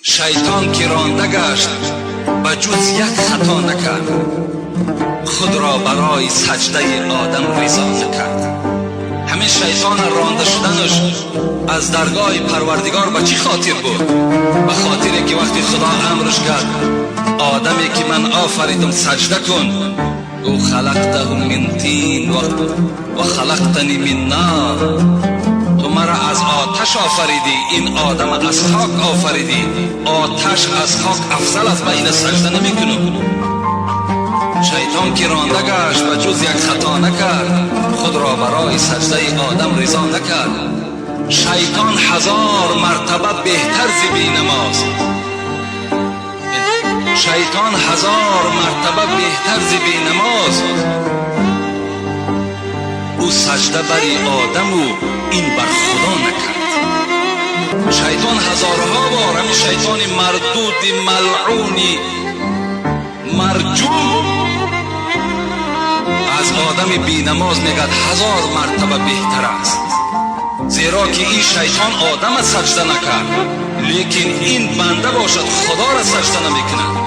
Шайтон ки ронда гашт, ба ҷуз як хато накард, худро барои саҷдаи Одам ризо накард. Ҳамин шайтона ронда шуданаш аз даргоҳи Парвардигор ба чӣ хотир буд? Ба хотире ки вақте Худо амрш кард: «Одаме ки ман офаридам, саҷда кун», гуфт: «خلقته من طین و خلقتنی من نار». Ту маро аз оташ офаридӣ, ин одам аз хок офаридӣ, оташ аз хок афзал аст, ба ина саҷда намекунам. Шайтон ки ронда гашт, ба ҷуз як хато накард, худро барои саҷдаи Одам ризо накард. Шайтон ҳазор мартаба беҳтар зи бенамоз, шайтон ҳазор мартаба беҳтар зи бенамоз. Ӯ саҷда бари Одаму ин бар Худо накард. Шайтон ҳазорҳо бор, ҳамин шайтони мардуди малъуни марҷум, аз одами бенамоз, мегӯяд, ҳазор мартаба беҳтар аст, зеро ки ин шайтон одама саҷда накард, лекин ин банда бошад, Худоро саҷда намекунад.